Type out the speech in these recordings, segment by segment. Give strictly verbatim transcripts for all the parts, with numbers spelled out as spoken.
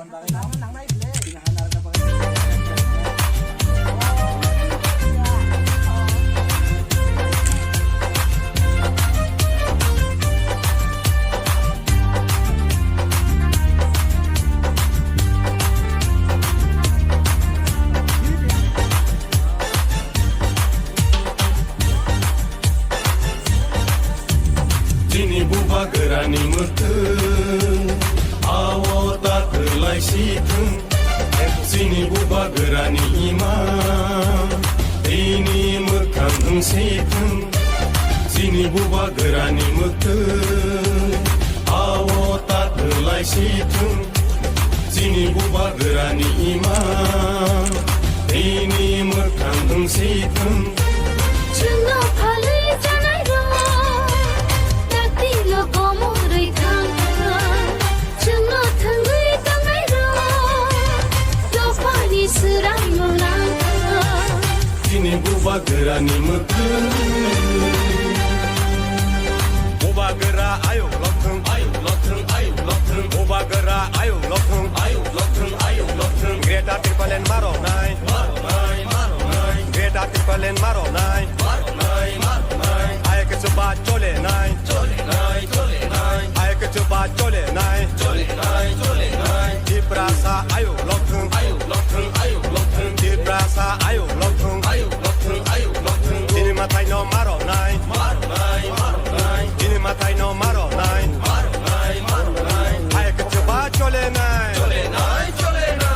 Chini bubagrani mwktwng, ao ta kwlai si thung. Chini bubagrani ima, tini mwkhang wng si thung. Chini bubagrani mwktwng, ao ta kwlai si thung. Chini bubagrani ima, tini mwkhang wng si thung. Chwngno phalwi chanai rok, taktino komorwi thang thang. Chwngno thwngwi tongnai rok, dophani swrangno nang thang. Chini bubagrani mwktwng. Bubagra ayuk lokthwng, ayuk lokthwng, ayuk lokthwng. Bubagra ayuk lokthwng, ayuk lokthwng, ayuk lokthwng. Greater Tipraland maro nai, maro nai, maro nai. Greater Tipraland maro nai, maro nai, maro nai. Ayuk chuba chole nai, chole nai, chole nai. Ayuk chuba chole nai, chole nai, chole nai. Tiprasa ayuk lokthwng, ayuk lokthwng, ayuk lokthwng. Tiprasa ayuk lokthwng, ayuk lokthwng, ayuk lokthwng. Chini mwtai no maro nai, maro nai, maro nai. Chini mwtai no maro nai, maro nai, maro nai. Ayuk chuba chole nai, chole nai, chole nai.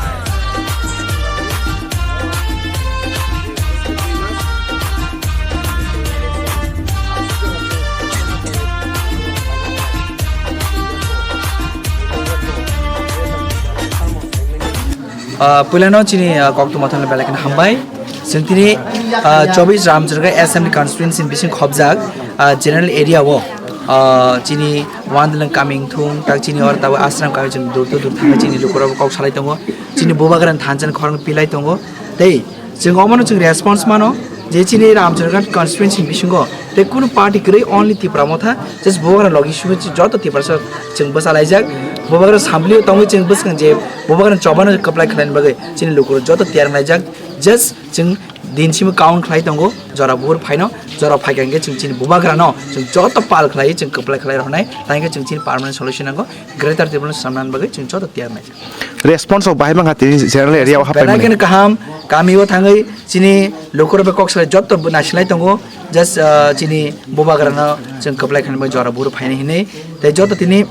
Ah, puilano chini, ah, koktwma thangna belai kheno hambai. Chwng tini, ah, chobbish Ramchandra Assembly Constituency ni bising khobjak, ah, general area o, ah, chini Wandalang kami wngthung, tak chini oro tabuk Ashram kami chwng dur to dur thangwi chini lukurok kok salai tongo. Chini bubagrani thansa ni khorang pilai tongo. Tei chwng omono chwng response mano je chini Ramchandra constituency ni bisingo tei kunu party kwrwi, only Tipra Motha, just bubagra logi simi joto Tiprasa chwng bwchalaijak. Bubagra samplio tongwi chwng bwskang je bubagra chobano kwplai khlaini bagwi chini lukurok joto tiyar wnglaijak. Just chwng din simi count khlai tongo, jora buphuru phaino, jora phaikha hwnkhe chwng chini bubagrano chwng joto pal khlaiwi chwng kwplai khlai rwnai, tangkhe chwng chini permanent solution nango, Greater Tipraland swnamnani bagwi chwng joto tiyar wnglaijak. Response rok bahai mankha tini general area o hapai belai mani. Kheno kaham, kami o thangwi chini lukurok bai kok salai joto bo nasilai tongo, just, ah, chini bubagrano chwng kwplai khlainai bai jora buphuru phainai hinwi. Tei joto tini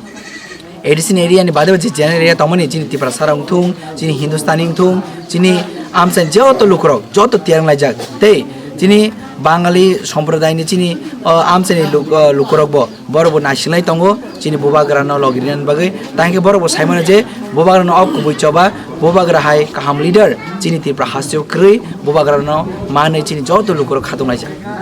A D C ni area ni bade bo je general area tongmani chini Tiprasa rok wngthung, chini Hindustani wngthung, chini amchaini joto lukurok joto tiyar wnglaijak. Tei chini Bangali somprodayni chini, ah, amchaini luk-, ah, lukurok bo borok bo naisingwi tongo chini bubagrano logi rinani bagwi. Tangkhe borok bo saimano je bubagrano o kubui choba, bubagra hai kaham leader chini Tripura hasteo kwrwi, bubagrano manwi chini joto lukurok khatunglaijak.